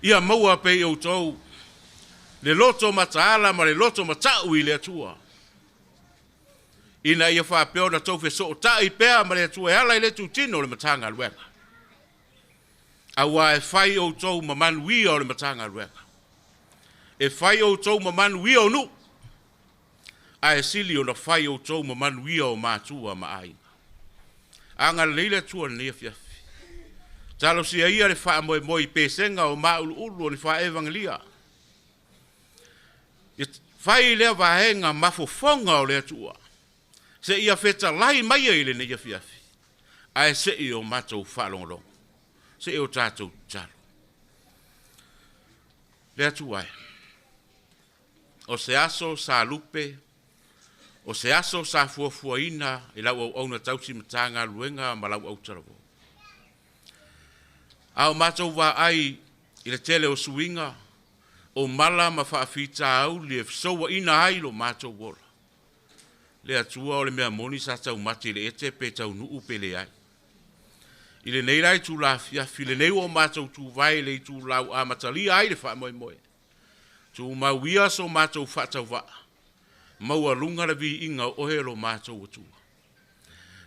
Ia maua pea i outou le loto mataala ma le loto mata'u i le Atua, ina ia faapea ona tou fesootai pea ma le Atua e ala i le itutino o le Matagaluega, auā e fai outou ma manuia o le Matagaluega, e fai outou ma manuia o nuu, ae sili ona fai outou ma manuia o matua ma aiga. Agalelei le Atua i lenei afiafi. Talosia ia le faamoemoe i pesega o mauluulu o ni faaevagelia. Ia fai lea vaega mafofoga o le Atua seia fetalai mai ai i lenei afiafi, ae se i o matou faalogologo, se i o tatou tatalo. Le Atua e, o se aso sa lupe, o se aso sa fuafuaina i lau auauna tausi Matagaluega ma lau autalavou. A o matou vaai i le tele o suiga, o mala ma faafitauli e fesouaina ai lo matou ola, le Atua o le mea moni sa taumate i le ete pe taunuu pe leai. I lenei la itula afiafi, lenei ua matou tuvae i le itulau amatalia ai le faamoemoe, tumau ia so matou faatauvaa, maualuga le viiga o oe lo matou Atua.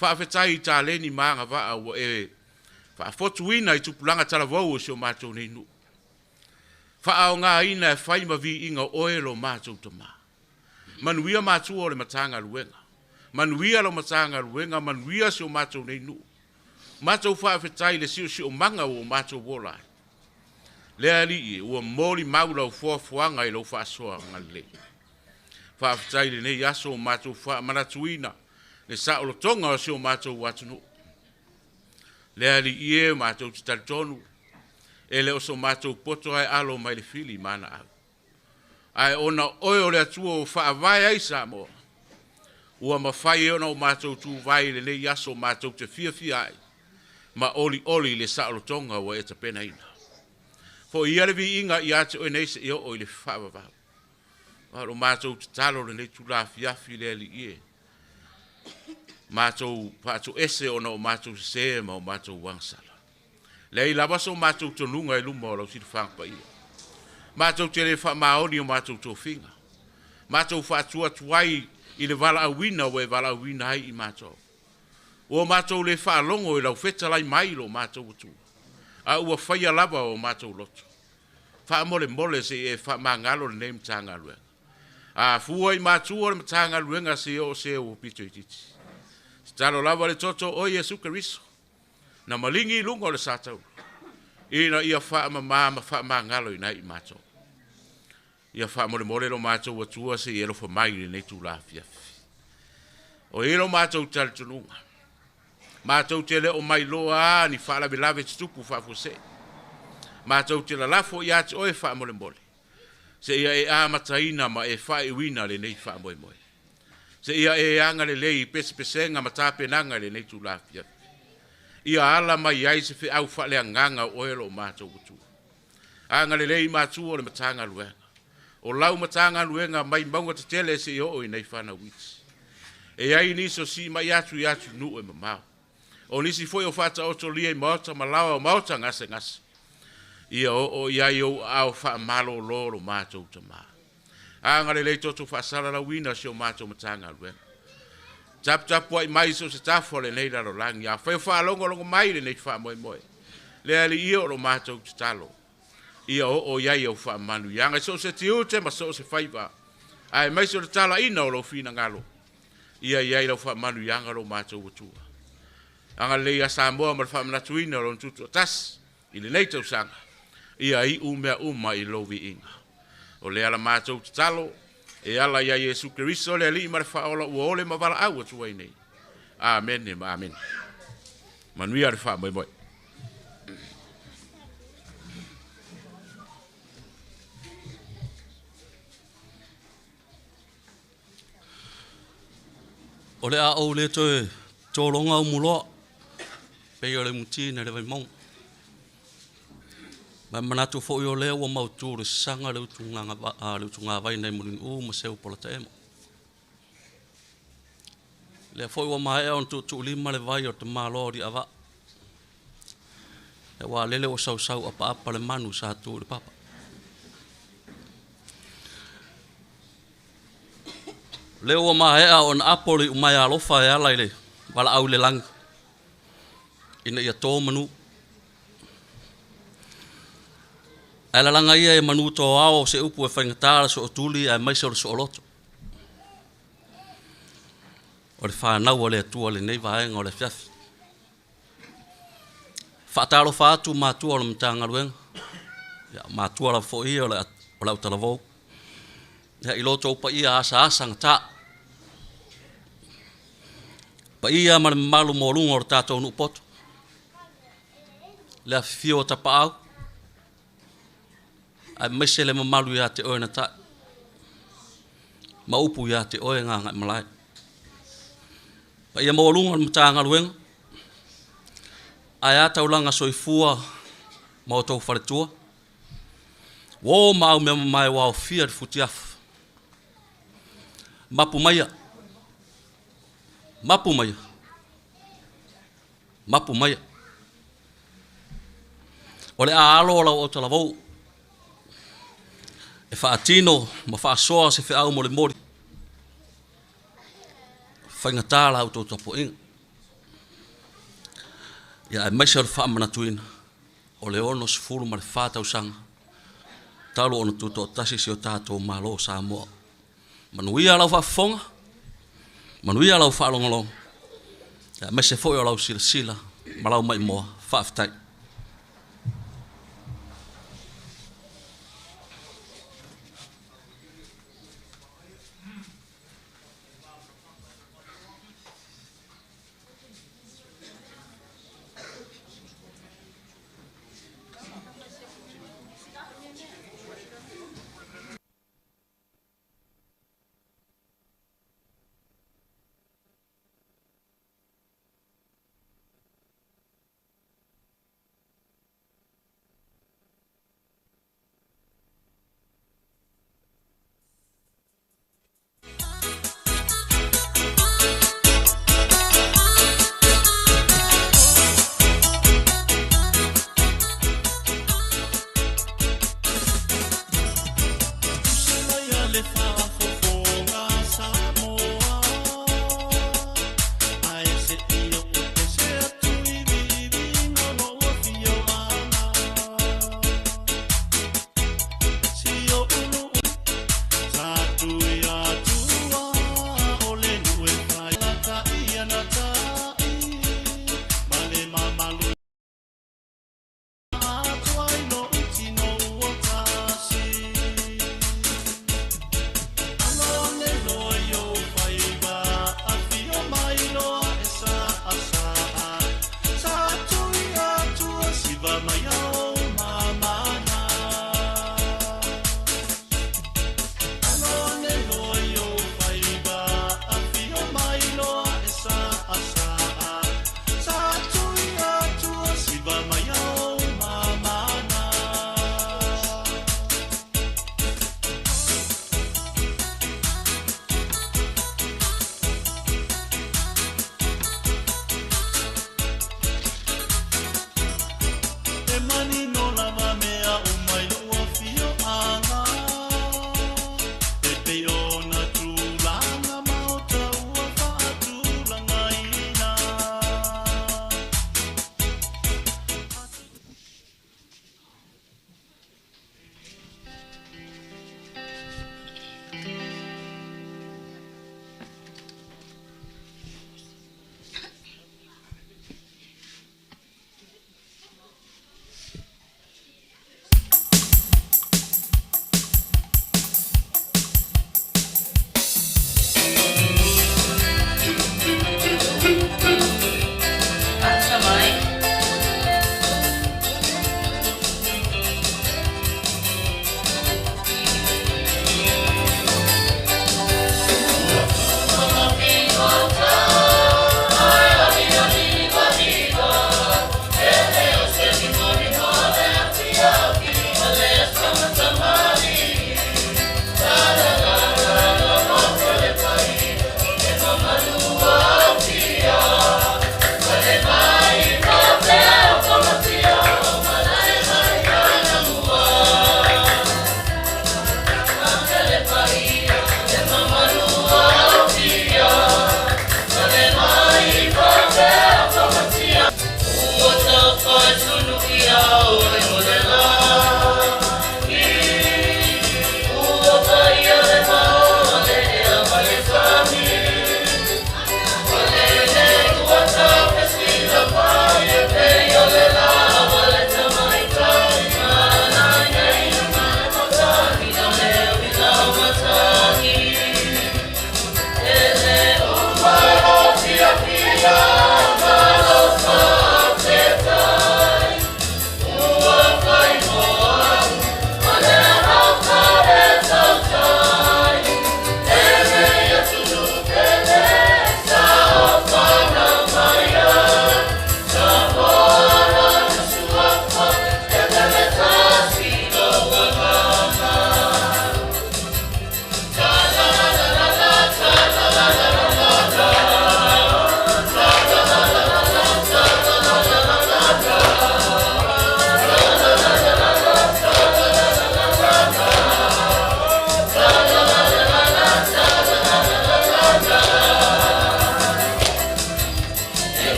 Faafetai i taleni ma agavaa ua e faafotuina i tupulaga talavou o si o matou nei nuu, faaaogaina e fai ma viiga o oe lo matou Tamā. Manuia matua o le Matagaluega, manuia lau Matagaluega, manuia si o matou nei nuu. Matou faafetai i le siosiomaga ua o matou ola ai. Le Alii e, ua molimau lau foafoaga i lau faasoa agalelei. Faafetai i lenei aso ua matou faamanatuina le saolotoga o si o matou atunuu. Le Alii e, matou te talitonu, e le o so matou poto ae alo mai le fili ma ana au, ae ona oe o le Atua ua faavae ai Samoa, ua mafai ona o matou tuvae i lenei aso matou te fiafia ai ma olioli i le saolotoga ua e tapenaina. Foia le viiga ia te oe nei seia oo i le faavavau. A o lo matou tatalo i lenei itula afiafi le Alii e, matou faatoese ona o matou sesē ma o matou agasala. Leai lava so matou tonuga i luma o lau silafaga paia. Matou te le faamaoni o matou tofiga. Matou faatuatuai i le valaauina ua e valaauina ai i matou. Ua matou le faalogo i lau fetalai mai lo matou Atua, a ua faia lava o matou loto. Faamolemole se i e faamagalo lenei Matagaluega. A fua i matua o le Matagaluega se i oo se ua pito itiiti. Tatalo lava le toto o Iesu Keriso, na maligi i luga o le satauro, ina ia faamama ma faamagalo ina i matou. Ia faamolemole lo matou Atua se i alofa mai i lenei itula afiafi. O i lo matou talitonuga, matou te le o mailoa ni faalavelave tutupu faafuasei. Matou te lalafo ia te oe faamolemole, seia e amataina ma e faaiuina lenei faamoemoe. Seia e agalelei i pesepesega ma tapenaga i lenei itula afiafi. Ia ala mai ai se feau faaleagaga o oe lo matou Atua. Agalelei matua o le Matagaluega. O lau Matagaluega mai mauga tetele seia oo i nai fanau iti. E ai nisi o siimai atu i atunuu e mamao. O nisi foi o faataotolia i maota ma laoa o maota gasegase. Ia oo i ai ou aao faamalolo lo matou Tamā. Agalelei toto faasalalauina si o matou Matagaluega. Taputapuai mai so o se tafa o lenei lalolagi, afai o faalogologo mai lenei faamoemoe. Le Alii o lo matou tatalo, ia oo i ai au faamanuiaga i so o se tiute ma so o se faiva, aemaise o le talaina o lou finagalo, ia i ai lau faamanuiaga lo matou Atua. Agalelei ia Samoa ma le faamanatuina o lona tutoatasi i lenei tausaga, ia iu mea uma i lou viiga. O lea la matou tatalo, e ala ia Iesu Keriso le Alii ma le Faaola ua ole ma valaau atu ai nei. Amene ma amene. Manuia le faamoemoe. O le a ou le toe tologa umuloa pei o le muti na le Vaimauga. Ma e manatu foi o lea ua mautu le saga le utugavai nai Mulinuu ma seu Polataemo. Lea foi ua maea ona tuutuulima le vai o tamaloa o Liavaa. Aua lele ua sausau apaapa le manu sa tu i le papa. Lea ua maea ona apo le iumaea alofa e ala i le valaau i le lagi ina ia to manu. Ae lalaga ia e manu toao se upu e faigata le sootuli aemaise o le sooloto. O le fanau a le Atua lenei vaega o le afiafi. Faatalofa atu matua o le Matagaluega, ia matua lava foi ia o le autalavou, ia i lo outou paia asaasa gata, paia ma le mamalu maualuga o le tatou nuu poto, le afifio o tapaau, aemaise le mamalu ia te oe Natai, ma upu ia te oe Gagaemalae. Paia maualuga o le Matagaluega, ae a taulaga soifua ma outou faletua, uo ma aumeamamae ua aofia i le futiafu. Mapu maia, mapu maia, mapu maia. O le a alo lau autalavou e faatino ma faasoa se feau molimoli faigata la outou tapuaiga. Ia aemaise o le faamanatuina o le 64 tausaga talu ona tutoatasi si o tatou Malo o Samoa. Manuia lau faafofoga, manuia lau faalogologo, aemaise foi o lau silasila ma lau maimoa. Faafetai.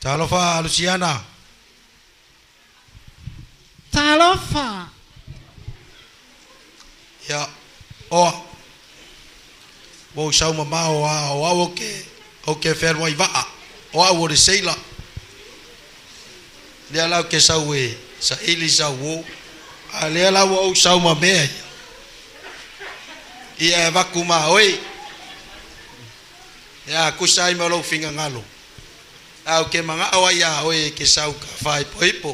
Talofa Luciana. Talofa. Ia, oa. Ua ou sau mamao a o au o ke, o ke fealuai vaa, o au o le seila. Lea la ou ke sau e saili sau uō, a lea la ua ou sau ma mea ia. Ia e avaku ma oe. Ia kusa ai ma lou fingagalo. A ou ke magao ai iā oe e ke sau ka faaipoipo.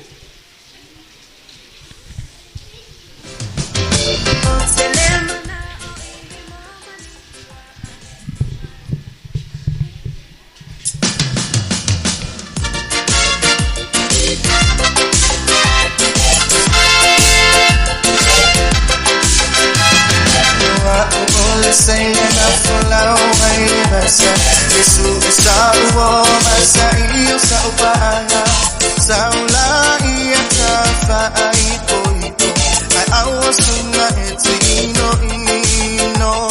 lepasa Yesu sa uo masaili o sa upaanga Sa ulai at sa faaipo-ipo Ai aua sunga e te ino ino.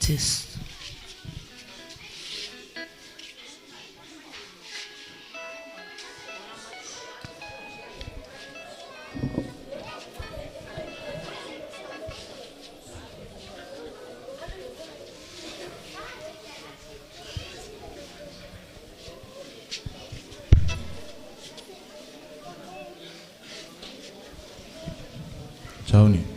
Test. Tony.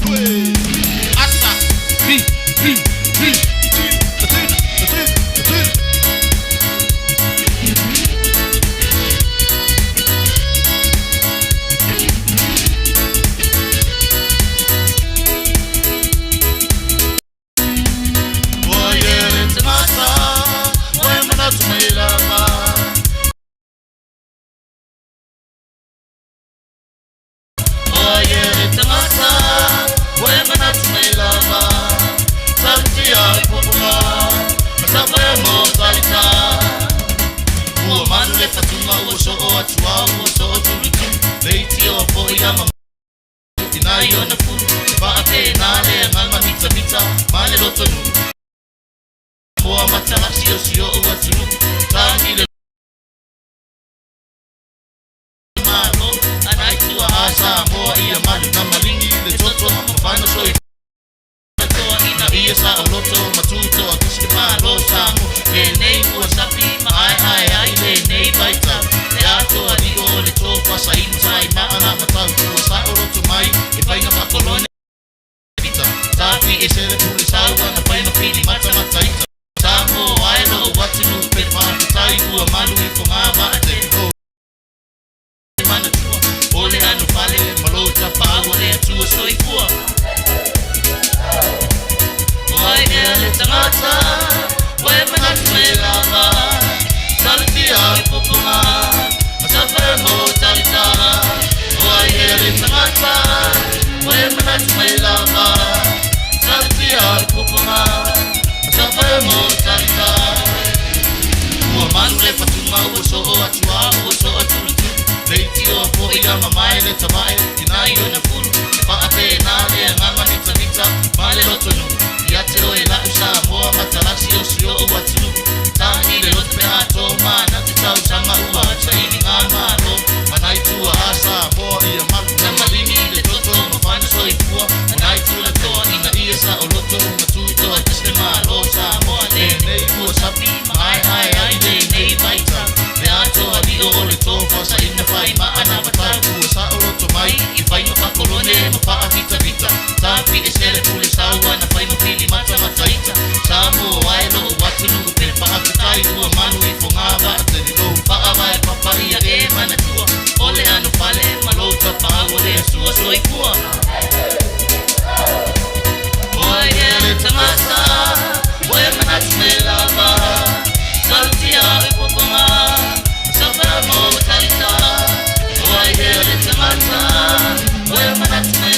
Asa. Hi, hi, hi. Tini, tini, tini, tini. Ua ia le tagata, ua e manatu mai lava. Ua ia le tagata, ua e manatu mai lava. Talutia i popoga, ma tafa e mo talita. Ua manu le fatuga ua soo atuā ua soo tulutulu. Le iti o fo'i a mamae ina i ona fulu. E faapena le agaga mitamita ma le lotonuu. Moa matalasi o si o'u atunuu. Tagi le malo anai tua a Samoa ia malu na maligi le toto mafana soi toa ina ia sa o loto matuto a tusi malo Samoa. Lenei ua sapi ma ai ai ai lenei vaitau. Le atoa i o le tofa sa inu sai maana matau. Ua sa o loto mai e whainga whakolone vita. Tāpi e sele pule saua na whainga pili mata mataita. Samoa ai lo watunu pe whakatai ua malu i ko ngā maa te o manatua. O le anu fale malo tapau o le atua soifua. Oi ea le tagata, ua e manatu e lava. Talutia i popoga, ma tafa e mo talita. Oi ea le tagata, ua e manatu mai lava. Talutia i popoga, ma tafa e mo talita. Ua manu le fatuga ua soo atuā ua soo tulutulu. Le iti o fo'i a mamae le tavae ina i ona fulu. E faapena le agaga mitamita ma le lotonuu. Ia te oe la'u Samoa matalasi o si o'u atunuu. Tagi le loto pe ato mana te tausaga ua sailiga malo. Manai tua a Samoa ia malu na maligi le toto mafana soifua. Manai tulatoa ina ia sa o loto matutoa tasi le malo Samoa. Lenei ua sapi ma aeae ai lenei vaitau. Le atoa lio o le tofa sa ina fai maana matau. Ua saoloto mai i faima fakolone ma faafitavita. Tapi e sele pule saua na faima pili mata mataita. Samoa ai lou atunuu pe faafetai ua malu i fogā vaa telilou. Faavae papa ia e manatua. O le anu fale ma lou tapaau o le Atua soifua. Oi ea le tagata, ua e manatu mai lava. Talutia i popoga, ma mo talita. Oi ea le tagata, ua e manatu mai.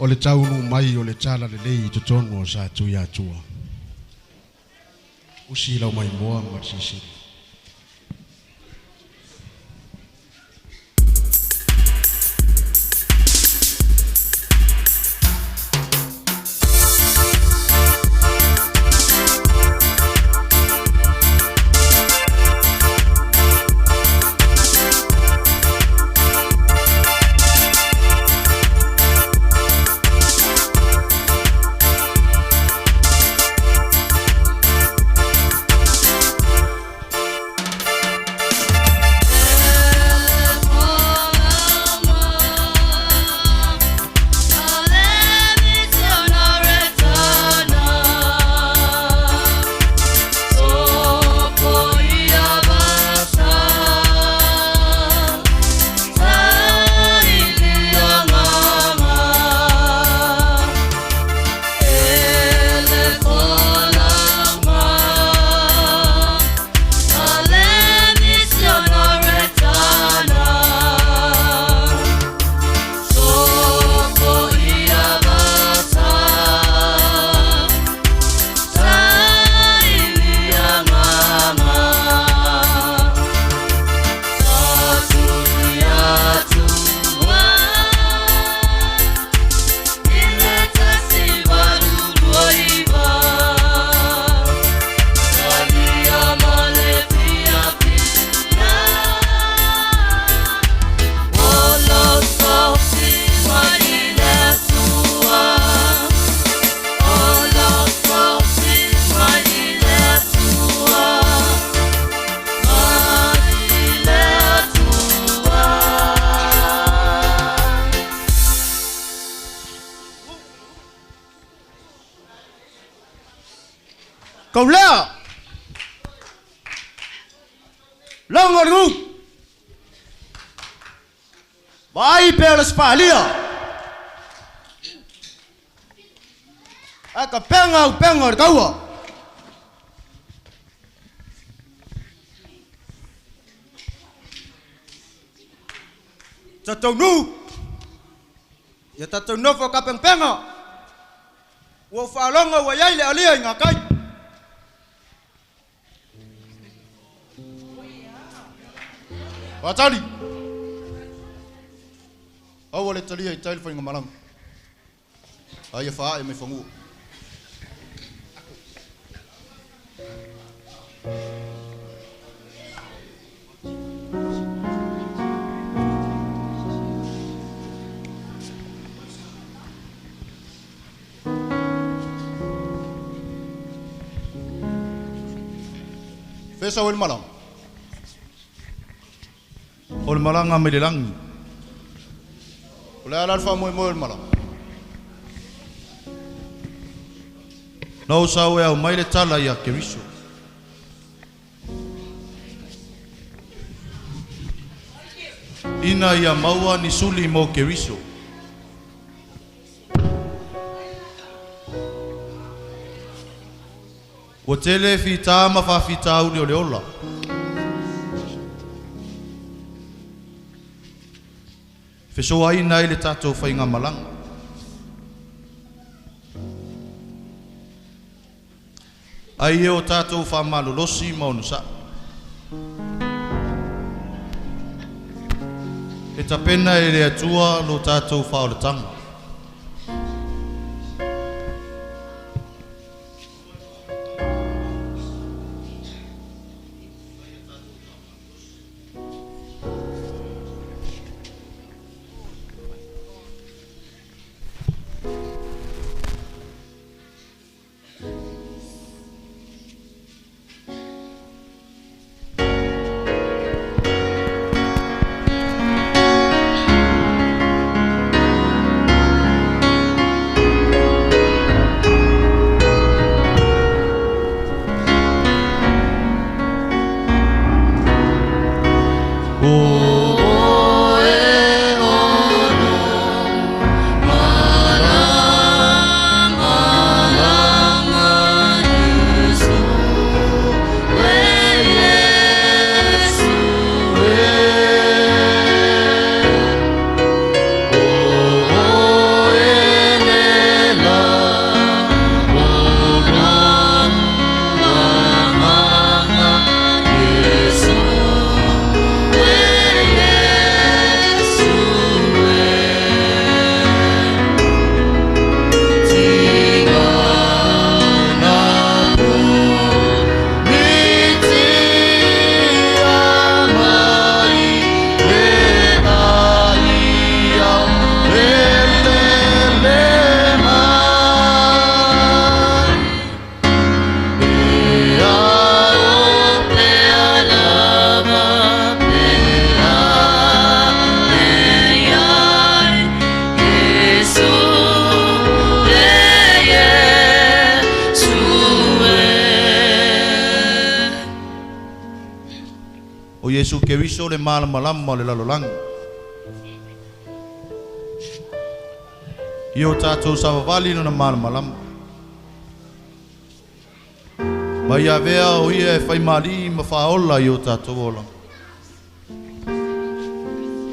O le taunuu mai o le tala lelei i totonu o sa Tuiatua. Usi lau maimoa ma le silisili. Kaulea! Logo le gu! Vaai pea le sipalia! Ae ka pega upega o le taua! Tatou Ia tatou nofo kapengpenga! Ua ou faalogo ua i ai le alia i gakai. Faatali! Aua le talia i tai le faigamalaga, a ia faaee mai fanua. Fea sau ai le malaga? O le malaga mai le lagi. O le a la le faamoemoe o le malaga? Na ou sau e aumai le tala ia Keriso. Ina ia maua ni suli mo Keriso. Ua tele fitā ma faafitauli o le ola. Fesoaina ai le tatou faigamalaga. Ai e o tatou faamalolosi ma onosai. E tapena e le Atua lo tatou faaolataga. Iesu Keriso le malamalama o le lalolagi. Ia o tatou savavali lona malamalama. Ma ia avea o ia e faimalī ma faaola i o tatou ola.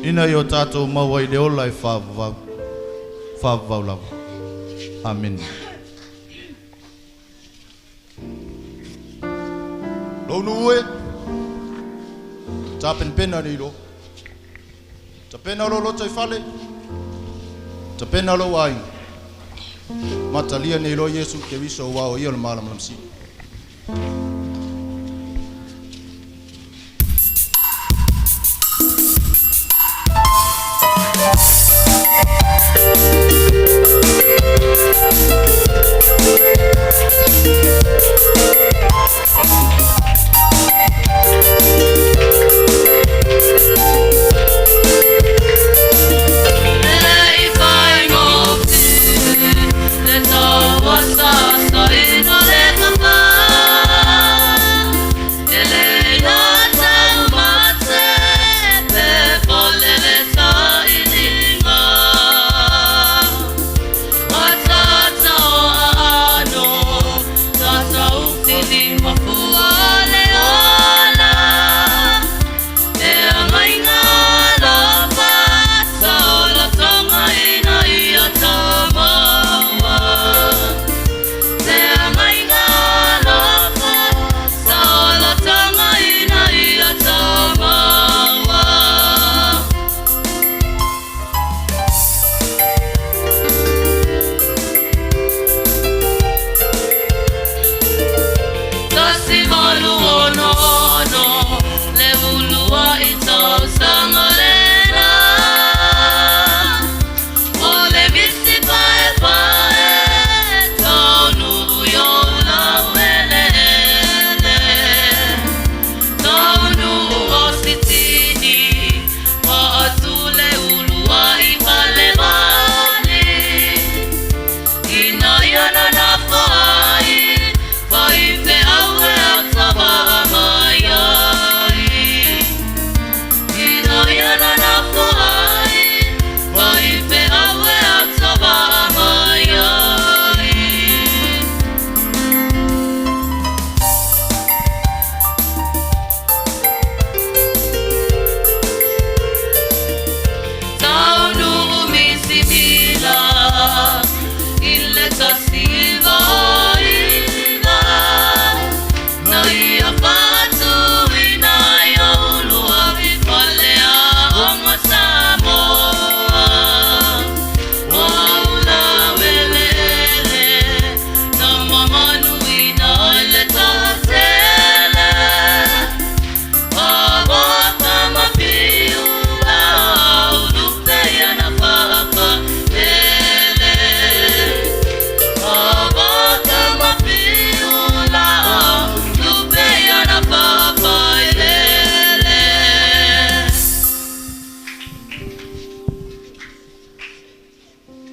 Ina ia o tatou maua i le ola e faavavau, faavavau lava. Amene. Lou nuu e, tapenapena nei loa. Tapena lou loto i fale, tapena lou aiga. Matalia nei loa Iesu Keriso aua o ia o le malamalama sili.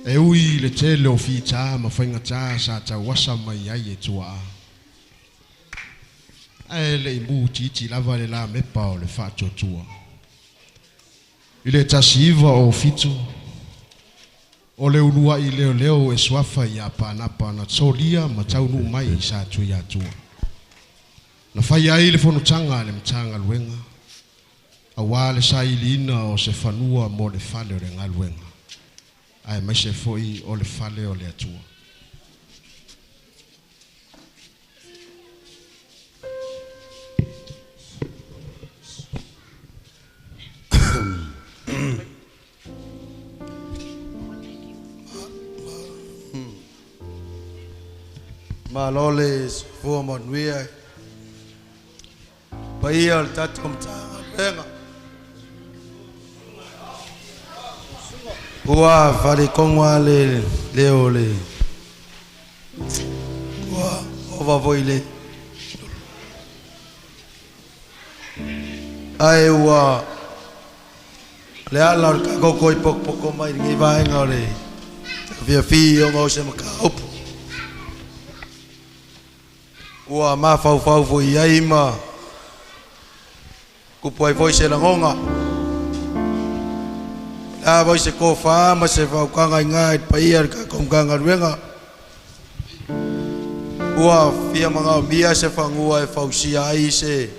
E ui le tele o fita ma faigata sa tauasa mai ai e tuaa. Ae le i mu titi lava le la mepa o le faatuatua. I le 1907, o le uluai leoleo e suafa ia Pānapa na solia ma taunuu mai i sa Tuiatua. Na fai ai le fonotaga a le Matagaluega, auā le sailiina o se fanua mo le fale o le galuega, ae maise foʻi o le fale o le Atua. Malo le soifua manuia paia o le tatou Matagaluega. Ua falekogoa le leo le ua ova foi le ae ua le ala o le kakoko i pokopoko mai lenei vaega o le fiafia ona o se mataupu. Ua mafaufau foi i ai ma Kupu ai foi se lagonga. La voi se kofa ma se faukanga i ngā i paia le kakomkanga ruenga. Ua fia manga mia se fangua e fausia ai se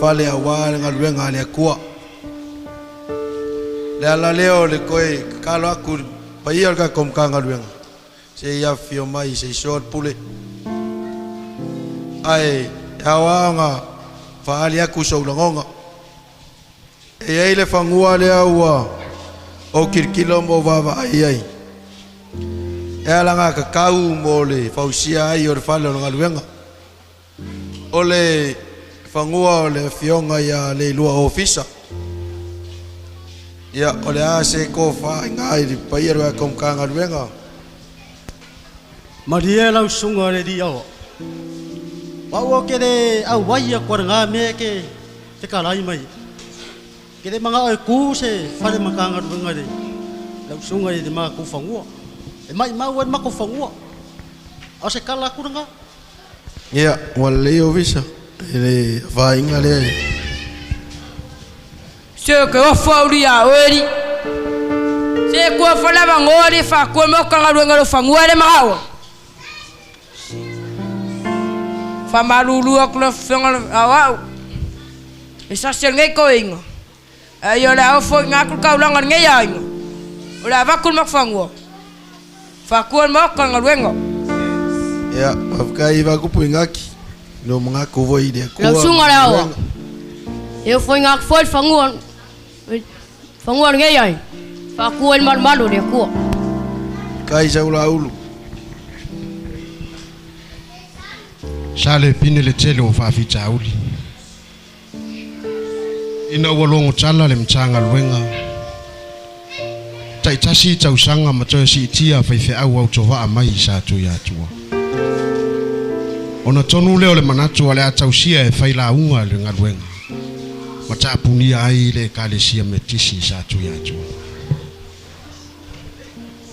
fale awa le galuega a le Akua. Le ala lea o le koe kakalo aku paia o le tatou Matagaluega se i afifio mai se i soa le pule. Ae e ao lava ona faaali atu sou lagona. E i ai le fagua lea ua ou kilikilo ma ou vaavaai ai e alagatatau mo le fausia ai o le fale o le galuega. O le fagua o le afioga ia Leilua Ofisa. Ia, o le a se tofa i ina i le paia o le tatou Matagaluega? Malie lau susuga le alii aoao. O au ou te le auai atu a lena mea e te fetalai mai ai. Ou te le manao e tu se fale matagaluega i lau susuga i le matou fanua. E maimau ai le matou fanua. A o se tala atu lena. Ia, ua lelei Ofisa i le afaina lea i. Se ke ofo au lia oe li. Se kua falava ngoa li fa kua mo ka galuega lo fangua le magaoa. Fa malulu aku le fenga au au. E sa se ngai ko inga. Ai o le ofo nga ku kaulanga ngai ainga. O le avaku le fangua. Fa kua mo ka galuega. Ia, faafetai i vakupu i gaki. No magaku foi i le Akua. Lau susuga le aoao. E ofo ina atu foi le fanua, fanua lenei ai, faaku ai le malumalu o le Atua. Kai sau laulu. Sa le pine le tele o faafitauli. Ina ua logo tala le Matagaluega taitasi tausaga ma toe siitia faifeau autovaa mai i Satuiatua. Ona tonu lea o le manatu o le a tausia e fai lauga le galuega ma tapunia ai le Ekalesia Metisi i Satuiatua.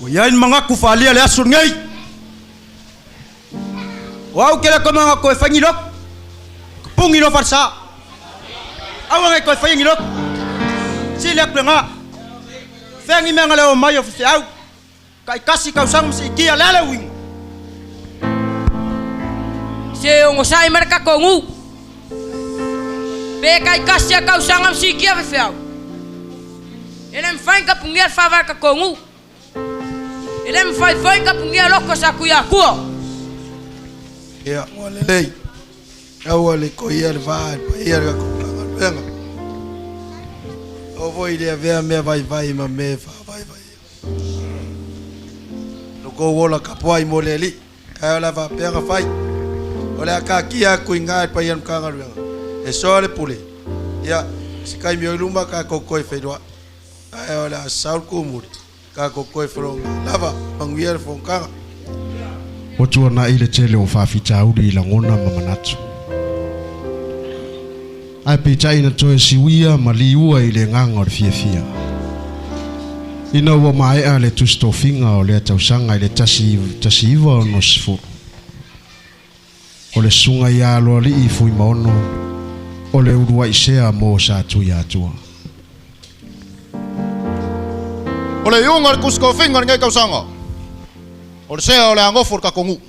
Ua i ai ni manatu faaalia le aso lenei. O au ke le koe koe fai ni lotu. Ka pungi loa falesa. Aua nei toe faia ni lotu. Sili atu lena. Fea ni mea na le omai o faifeau. Taitasi tausaga ma siitia, o le a le uiga? Se onosai mai le tatou nuu. Pe taitasi a tausaga ma siitia faifeau. E le mafai ona tapunia le faavae o le tatou nuu. E le mafai foi ona tapunia loto o Satuiatua. Ia, ua lelei. Aua le koia le va i le paia o le tatou Matagaluega. Aua foi le avea mea vaivai ma mea e faavaivaia. Lo kou ola kapuai mo le Alii, ae o le a faapea ona fai. O le a taatia atu i ina i le paia o le Matagaluega, e soa le pule, ia, se taimi o i luma tatou toe feiloai. Ae o le a sau le tumuli, tatou toe feiloai lava, manuia le fonotaga. Ua tuanai le tele o faafitauli i lagona ma manatu. Ae peitai na toe siuia ma liua i le agaga o le fiafia. Ina ua maea le tusi tofiga o lea tausaga i le 1960, o le susuga ia Aloalii Fuimaono o le uluai sea mo Satuiatua. O le iuga o le tusi tofiga o lenei tausaga, o le sea o le a nofo le tatou nuu.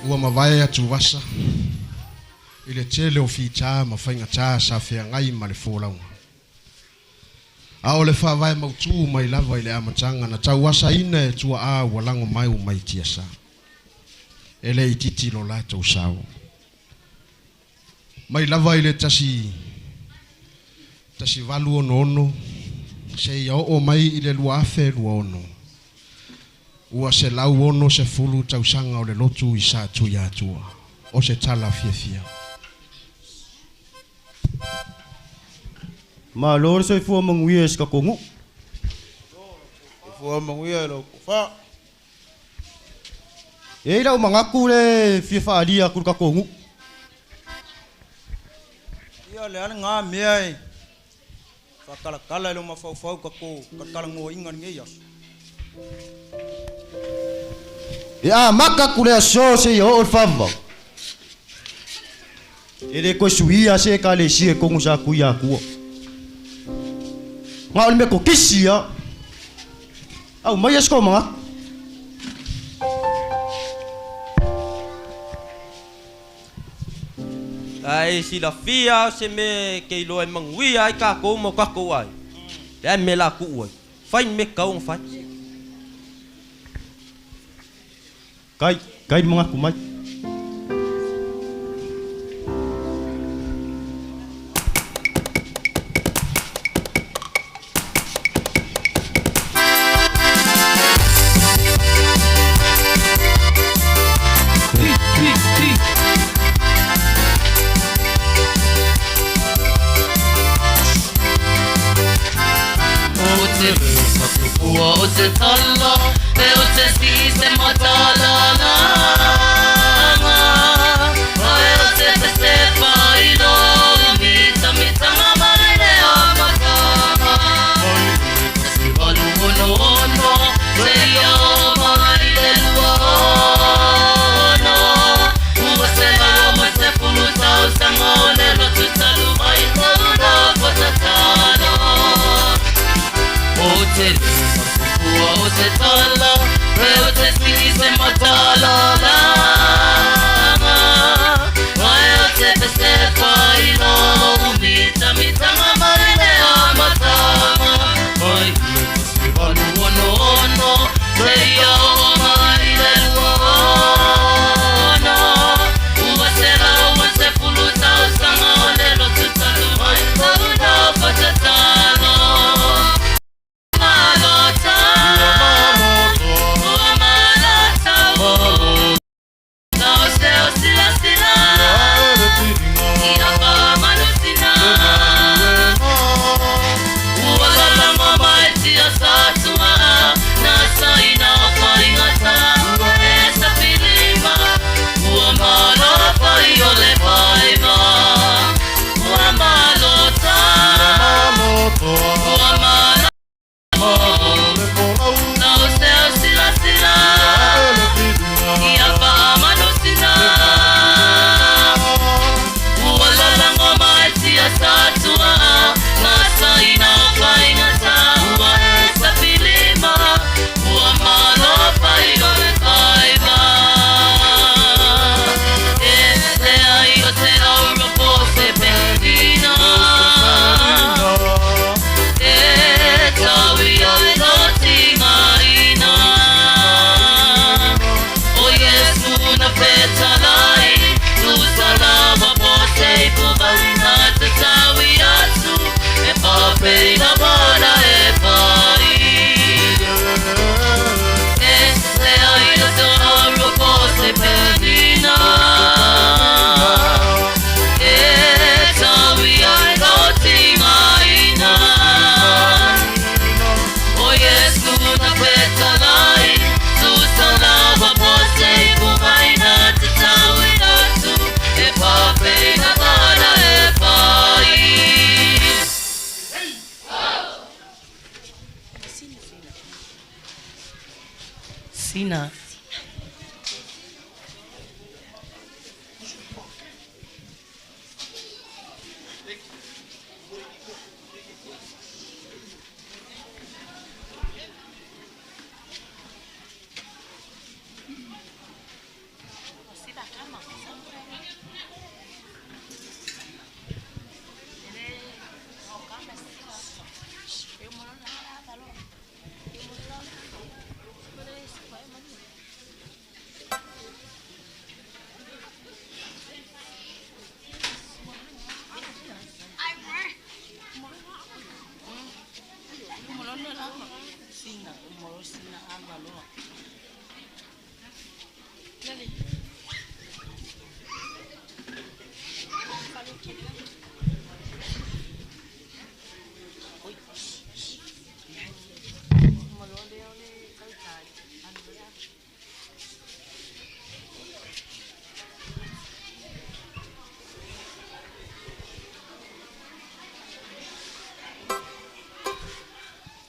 Ua mavae atuvasa i le tele o fitā ma faigatā sa feagai ma le folauga. A o le faavae mautū mai lava i le amataga na tauasaina e tuaā ua lago mai mai tiasā. E le itiiti lo latou sao. Mai lava i le 1866 seia oo mai i le 2026. Ua 160 tausaga o le lotu i sa tui atua. O se tala fiafia. Malo le soifua manuia e se kakogu. Fua manguia lo fa. E i lau mangaku le fia faalia aku le kakogu. Ia le ale ngā mea e. Whakalakala i lo mafaufau ka ko kalakalangoaiga lenei aso. E amaka aku le aso seia oo le faavavau. E lē koe suia se ekalesia e kogu sa kui akua. Ga o le mea kokisi ia. Au mai aso ko mangaku. Ai silafia o se mea ke iloa e manuia ai kākou ma o kākou aiga. Le a mea la kuʻu ai. Fai le mea tatau ona fai. Kai, kai le mangaku mai. O te whakupua o te tala, e o te si se matalalanga. Ae o te pese pailo, mita mitanga marere a matanga. Se valu ono ono, se ia o mai le lua ono. Ua se laua ma se fulu tau sanga o le lotu talu mai tauna patatalo. O te whakupua o te tala, e o te si se matalalanga.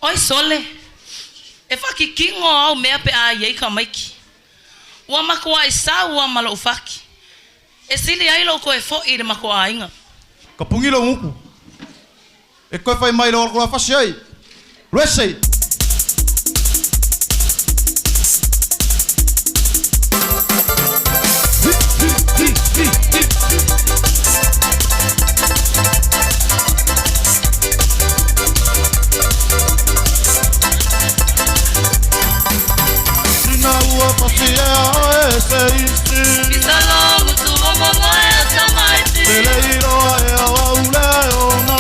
Oi sole, e whakikingo au mea pe a iei ka maiki. Ua makoa i sa ua malo ufaki. E sili ai lo koe fo i le makoa ainga. Ka pungi lo nguku. E koe whai mai lo orkola fasi ai. Luese! Sina ua fasi e a e se isi. Isalongu tu o mongo e tamaiti. Tele iroa e awa ule ona.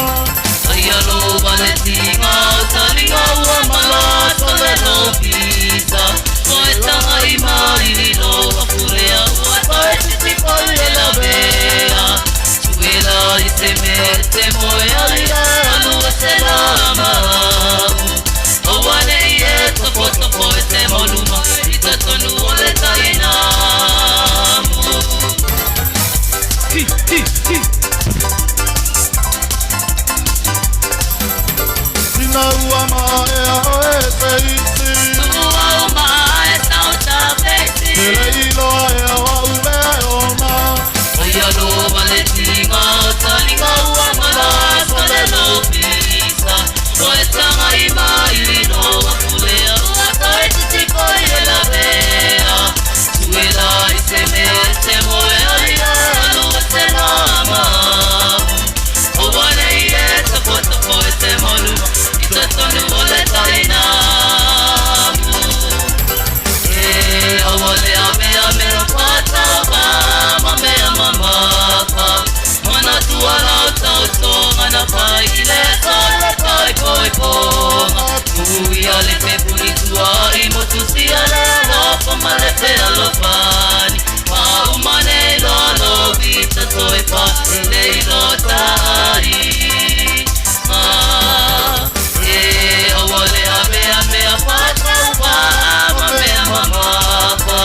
Ai alo vale tinga o talinga ua malato le lopisa. Koe tanga i mai lo afurea ua tae titi pai e la bea. Tuela i te mea te moe ai alu e se la mau. Aua nei e topo topo e te mauluma i te tonu o le tainamu. Hi, hi, hi. Sina ua mae a e se isi. Tua o mae tau ta peti. Tele iloa e awa ule ona. Ai alo vale tinga o talinga ua malato le lopisa. Koe tanga i mai lo afurea ua tae titi pai e la bea. Tuela i te mea te moe ai alu e se la mau. Aua nei e topo topo e te mauluma i te tonu o le tainamu. E aua le a mea mea pātau ma mea mamapa. Mana tua lau tau tonga na pai i le tole pai poi ponga. Ui a le pe puli tua i motu si a le alofa ma le pe alofani. Pa umane lo lo vita toe pa le i lo tai. Ma e aua le a mea mea pātau ma mea mamapa.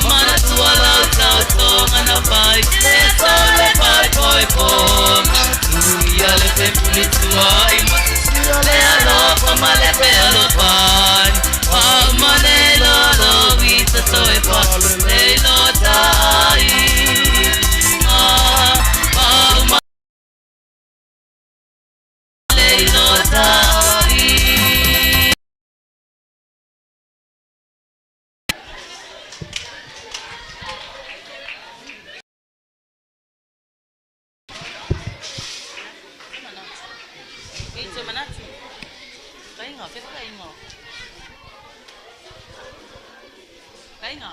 Mana tua lau tau tonga na pai le tole pai poi ponga. Ui a le pe puli tua i motu si a le alofa ma le pe alofani. Pa umane lo lo vita toe pa le i lo tai. Ma pa umane le i lo tai. Kainga, kainga. Kainga.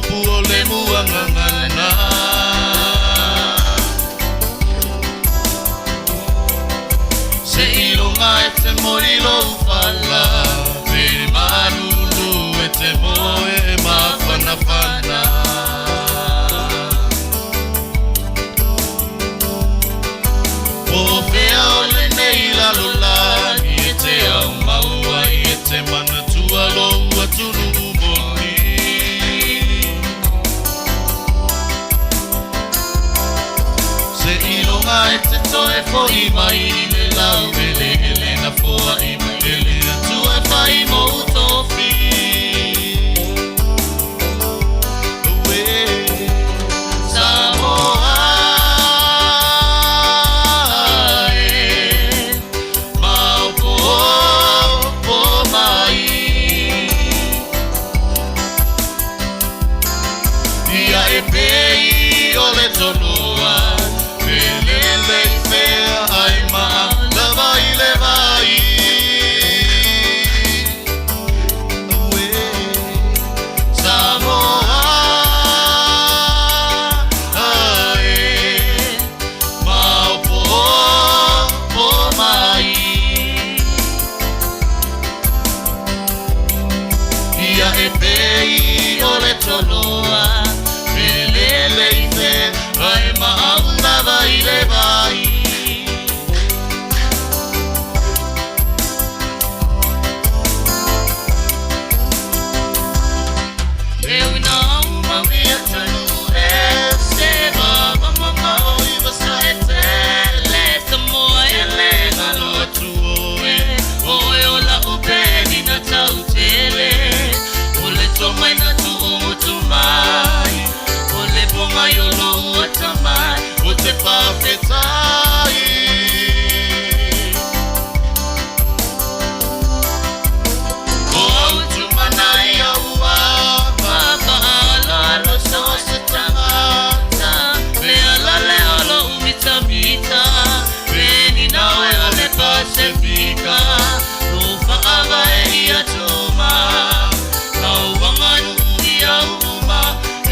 upu o le muagagana. Se iloga e te moli lou fala, pe malulu e te moe mafanafana. Po fea o lenei lalolagi e te au maua ai e te manatua lou atunuu moni. Se iloga e te toe fo'i mai le laueleele na foa'i mai e le Atua e fai mou tofi. Uē, Samoa e, maopoopo mai. Ia e pei o le toloa, pelele i fea ai maa lava i le vai. Uē, Samoa e, maopoopo mai. Ia e pei o le toloa, pelele i fea ai maa lava i le vai. E uina au mau ia tanu e se va mamao i vasa e tele Samoa e le galo atu oe oe o la upeni na tau tele o le tomai na tu'ugutu mai o le pogai o lou atamai o te fa'afetai. O au tumanai aua fa'afa'aloalo so se tagata le ala lea o lo'u mitamita penina oe o le Pasefika lou fa'avae ia tuma lauaganu'u ia uma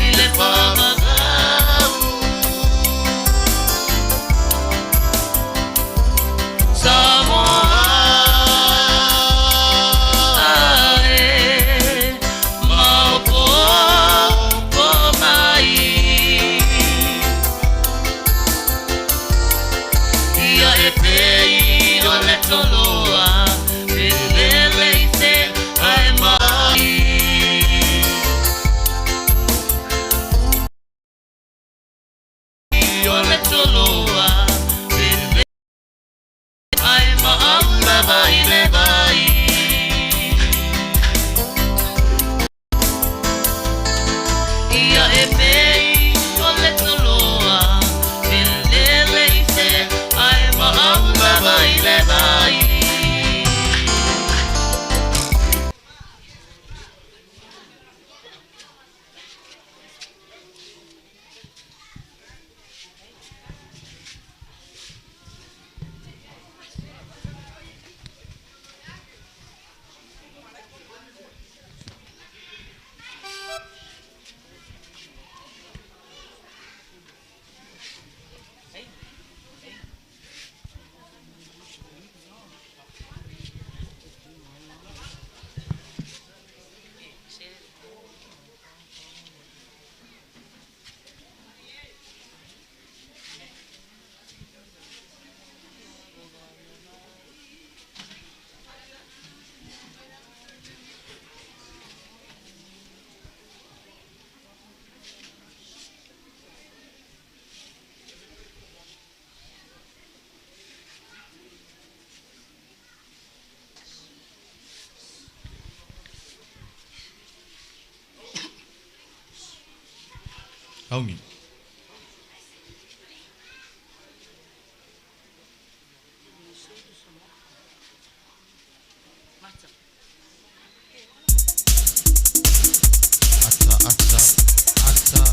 i le fa'avavau. Samoa e, maopoopo mai. Ia e pei o le toloa, pelele i te ae mai. O le toloa, pelele ae maau lava i le vai. Ia e pei o le toloa, pelele i te ae maau lava i le vai. Augi. Ata, ata, ata.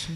se.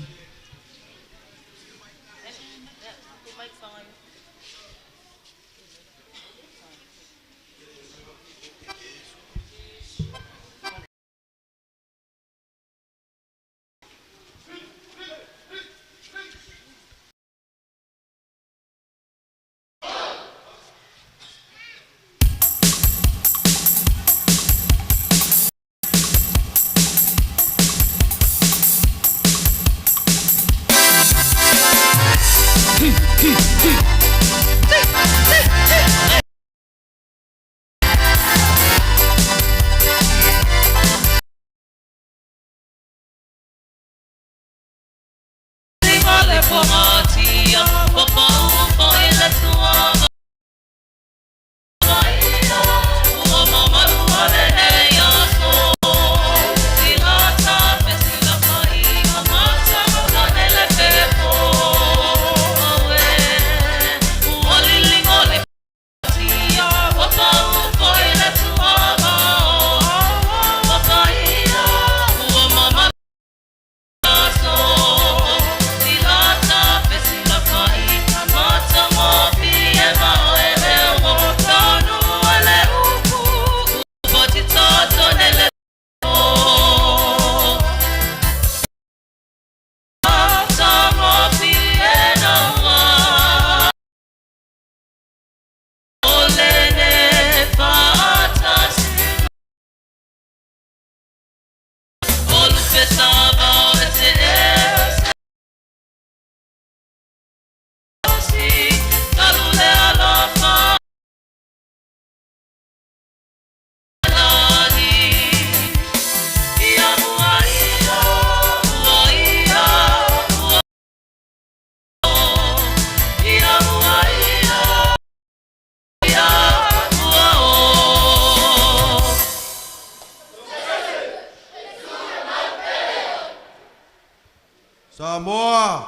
Samoa.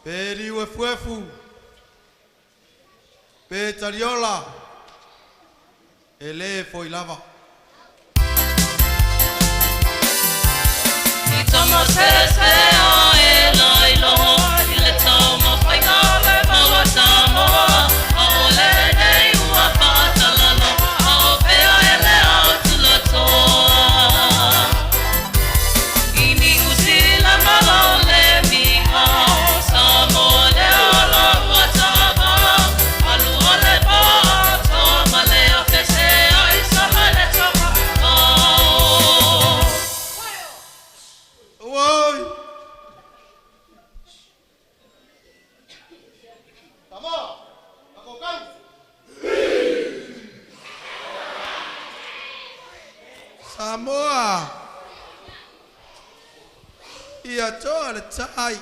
Pe liu e fuefu. Pe tariola. E le foi lava. I tomo se se o e lai loho i le tau ma whainga maua Samoa a o le nei ua whaatalalo a o pea e le au tulatoa. I ni usila malo le minga Samoa le ala ua tava alu o le pā toa ma le afese ai saha le taha ao. Oi! Samoa. Ia toa le tai.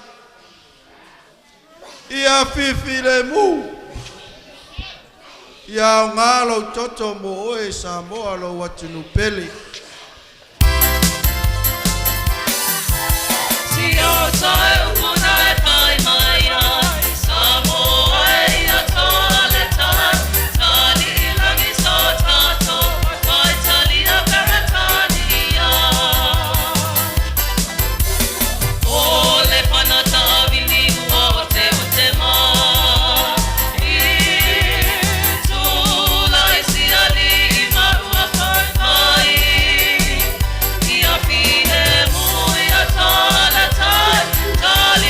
Ia fifi le mu. Ia o ngā lou toto mo oe Samoa lou atunu pele. Si o toe upuna e pai mai ai Samoa e ia toa le tai Tali i langi so tātou Pai tali a Peretania O le panata vili ua o te o te mā I tūla i siali i marua whai mai Ia fine mui a toa le tai Tali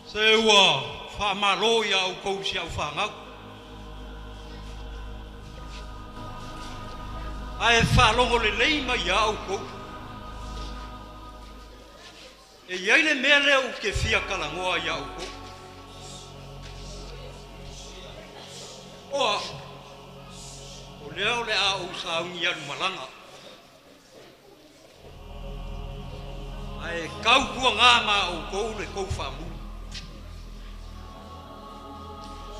Se ua faamālō iā oukou si au fagau. Ae faalogo lelei mai iā oukou. E i ai le mea lea ou te fia talanoa iā oukou. O a'u, o lea o le a ou sauni alu malaga. Ae tau puagā ma oukou le tou faamuli.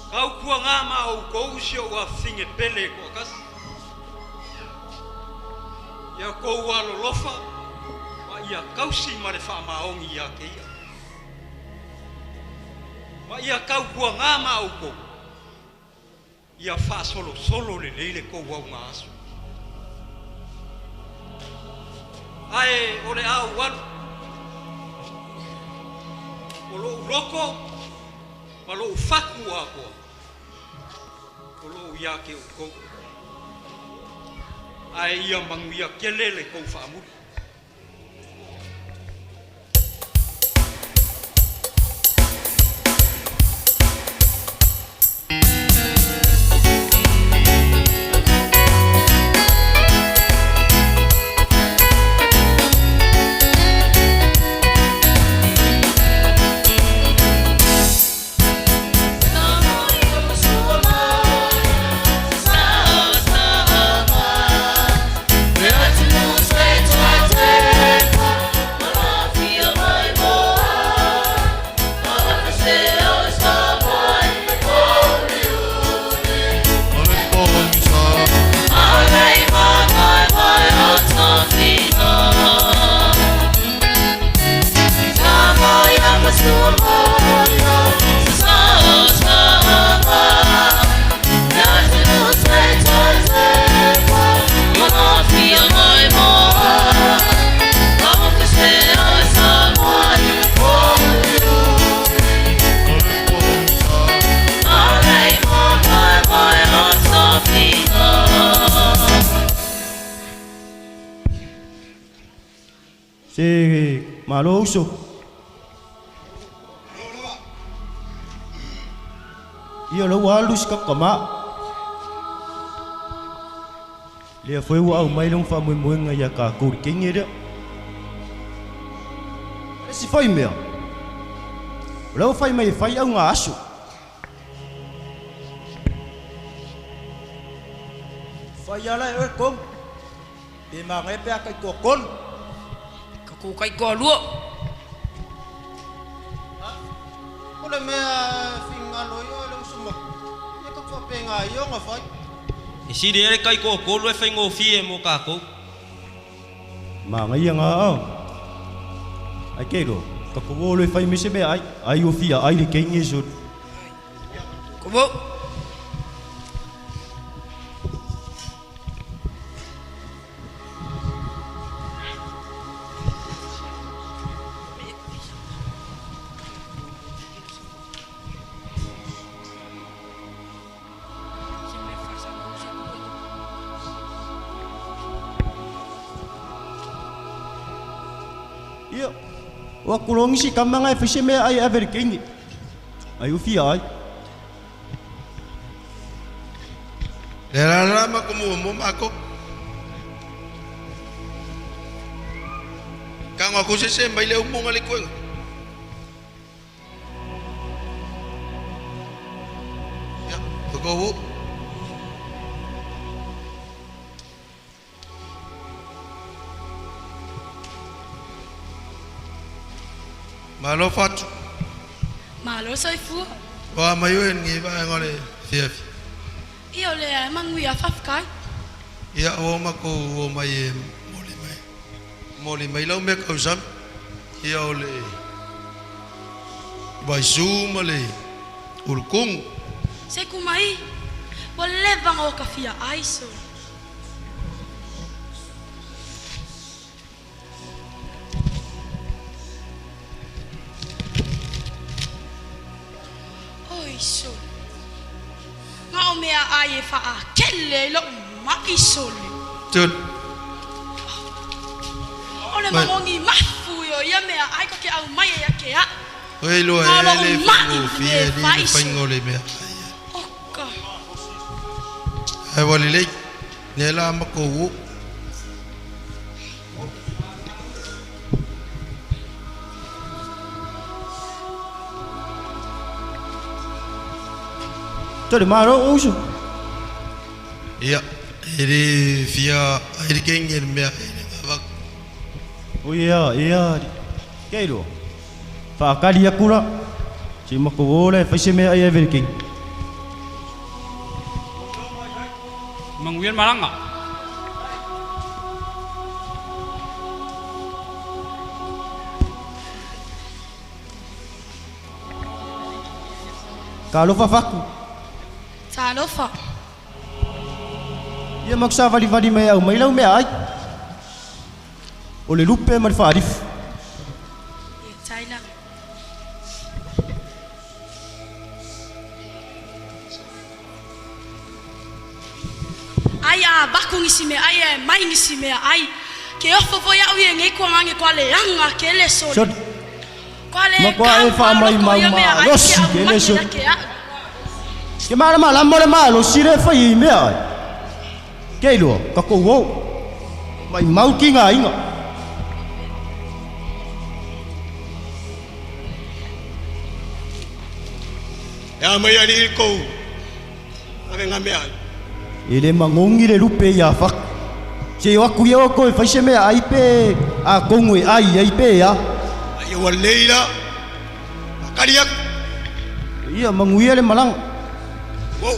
Tau puagā ma oukou si o'u afafine pele e to'atasi. Ia tou alolofa ma ia tausi ma le faamaoni iā te ia. Ma ia tau puagā ma oukou. Ia faasolosolo lelei le tou augaaso. Ae o le a ou alu, o lo'u loto ma lo'u fatu atoa, o loo iā te outou. Ae ia manuia tele le tou faamuli. Se malo uso. Ia lau alu si kakama. Lea foi ua au mai long faamoemoega ia kākou le kenge lea. E si fai mea. O lau fai mai e fai au ngā aso. Fai ala e oe kong. Pe magai pe a kai koa kolu. Ka kō kai koa lua. O le mea fingalo i o le usuma. Ia ka whapenga i o ngā whai. E sili ai le kai toatolu e faigofie mo kākou. Magai ngā au. Ai ke ro, ka ko le fai me se mea ai, ai o fia ai le kenge so. Ko wo. Ia, o aku longi si kamanga e fai se mea ai ave le kenge. Ai o fia ai. Le la la ma ko mo ma ko. Ka ngā ko se se mai le umonga le koenga. Ia, ko wo. Malo fatu. Malo soifua. Wa mai o ngi ba ngole fiafi. Ia o le a manguia fafkai. Ia o ma ko o mai e moli mai. Moli mai lau me kau sam. Ia o le vai ma le ulukung. Se kumai. Wa leva o ka fia aiso. Oi so. Ngā o mea ai e wha a kele lo mai sole. Tun. O le mangongi mafu yo ia mea ai ko ke au mai e ke a. Oi loa Nga e lo'u le ma'i faigofie le alii le fai faiga o le mea. Oka. Ae ua lelei. Lea la makou oo. Tole malo usu. Ia, e le fia ai le kenge le mea ai le gavaku. O ia, ia. Ke iloa. Whaakali akula. Si mako ole whaise mea ai e vele king. Manguian malanga. Ka alofa faku. Talofa. Ia makusa vali vali mai au mai lau mea ai. O le lupe ma le whaarifu. Ia taila. Ai a baku ngisi mea ai e mai ngisi mea ai. Ke ofo fo iau i ngei kua ngange kua le anga ke le soli. Soli. Kua le Ma kua e kau wha mai loko mau ia mea ma ai ke losi au ke le mai soli. la ke au. Ke mara ma la mo le malo si le whai i mea ai. Ke iloa, ka kou ou. Mai mau ki ngā inga. E a mai ali i kou. Ave ngā mea ai. E le mangongi le lupe ia whaku. Se o aku ia o koe whaise mea ai pe a kongu e ai ai pe ia. Ai ua leila. Akari aku. Ia manguia le malanga. Wow.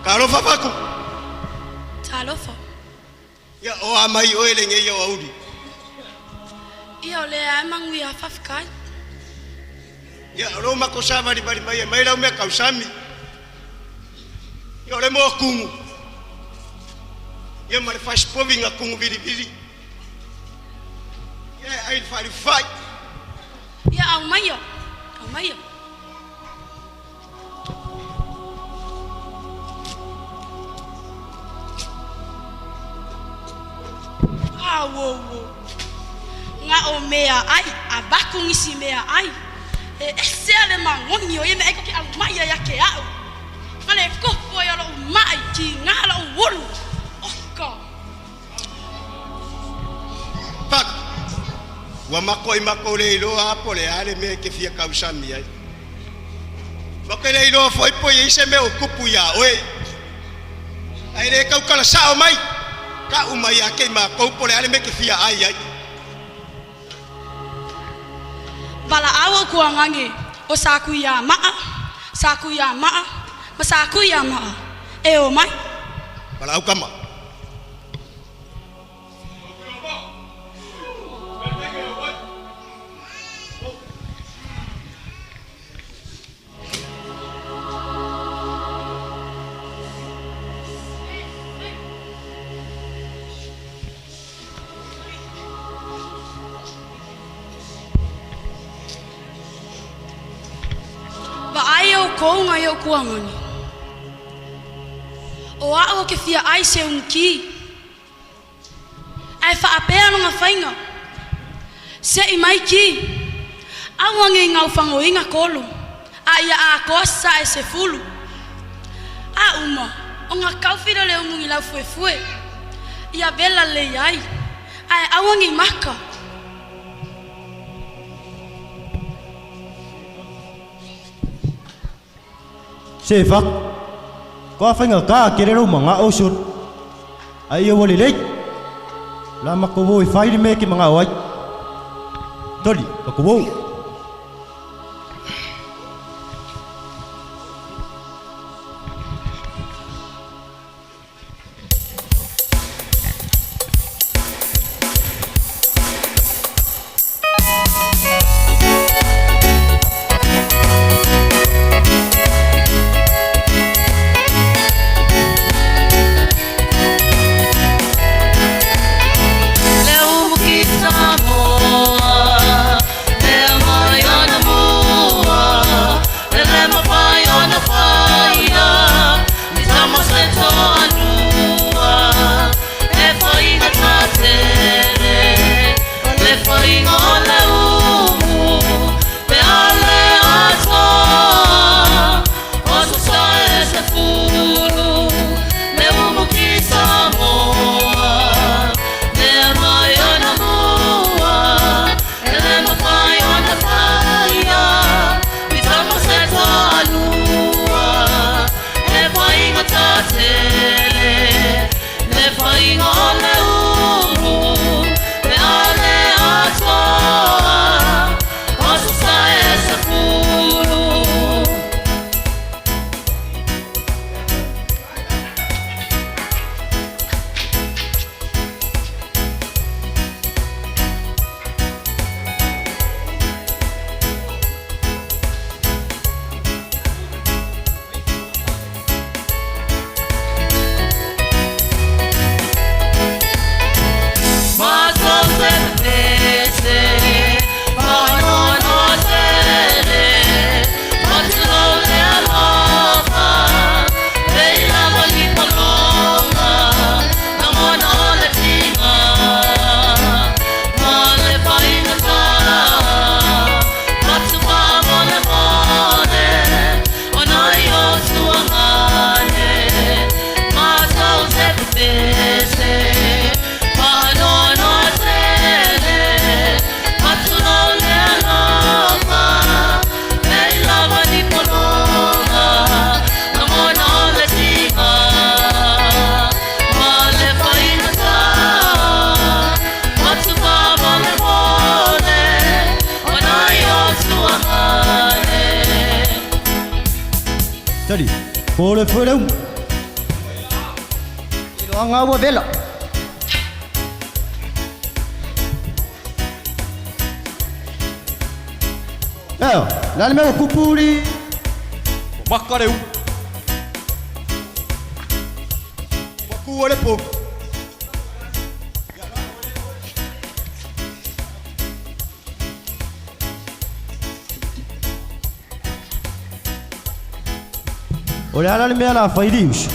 Ka alofa faku. Talofa. Ia o a mai oe le ngei o auri. Ia o le ai manguia whawhikai. Ia o lo mako sa vali vali mai e mai lau mea kausami. Ia o le moa kungu. Ia ma le fasipovi ngā kungu vili vili. Ia ai le whali whai. Ia au mai o. Au mai o. Ah, wo, wo. Ngā o mea ai, a baku ngisi mea ai. E ese ale mangongi o ye me ai ko ke au mai ia ke au. Ngale kopo ia lo mai ki ngā lo wulu. Oka. Pak. Ua mako i mako le iloa apo le ale me ke fia kausami ai. Mako le iloa foi po i se me o kupu ia oe. Ai le kaukala sao mai. Ka umai a ke ma kou po le ale me ke fia ai ai. Bala awo kua ngange o saku ia maa, saku ia maa, ma saku ia maa. E o mai. Bala au kama. Ba ai o kounga i o kuangani. O ao ke fia ai se unki. Ai whaapea no ngā whainga. Se i mai ki. Au ange i ngau whango inga kolo. A ia a koa sa e se fulu. A uma, o ngā kauwhira le umungi lau fue fue. Ia vela le iai. Ai au ange i maka. Se whaku. Kua whainga ka ke rero manga o sur. Ai ia wale lei. La mako wo i whairi me ke manga o ai. Toli, mako wo. Leo mukita moa, leo Tali, ko le foi le umu. Iloaga ua vela. Eo, le a le mea ua kupu li? Ua maka le umu. Ua kua le povi. O le ala le mea la fai li uso.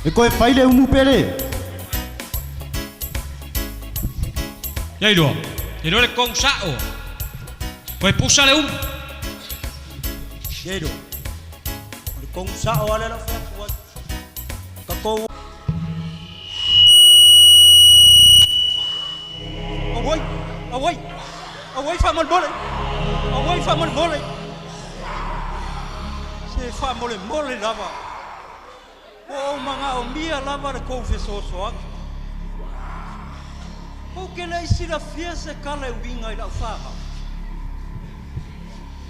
E koe fai le umu pele. Ia iloa, iloa le kou sa'o. Koe pusa le umu. Ia iloa, o le kou sa'o ale lau fai atu ai. Ka kou Auai, auai, auai faamolemole. Auai faamolemole. Se faamolemole lava. Ua ou magaomia lava le kou fesoasoaga. Ou ke leʻi silafia se kala e uiga i lau fagau.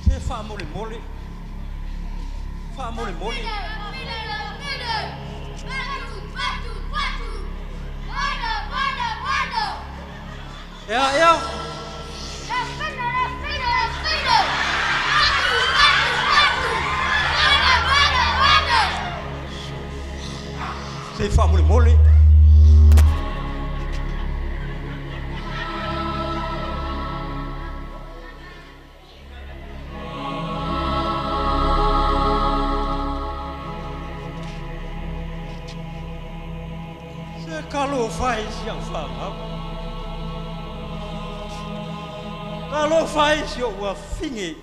Se faamolemole. Faamolemole. Ea, ea. Se faamolemole. Se kalo fai si au fagau. Kalo fai si au afine.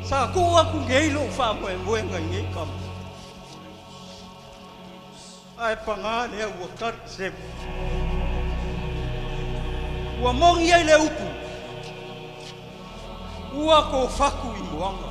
Sa ku aku ngei lo fa mo mo ngai ngei kam. Ai panga le ua kat se. Ua mongi ai le upu. Ua ko faku i moanga.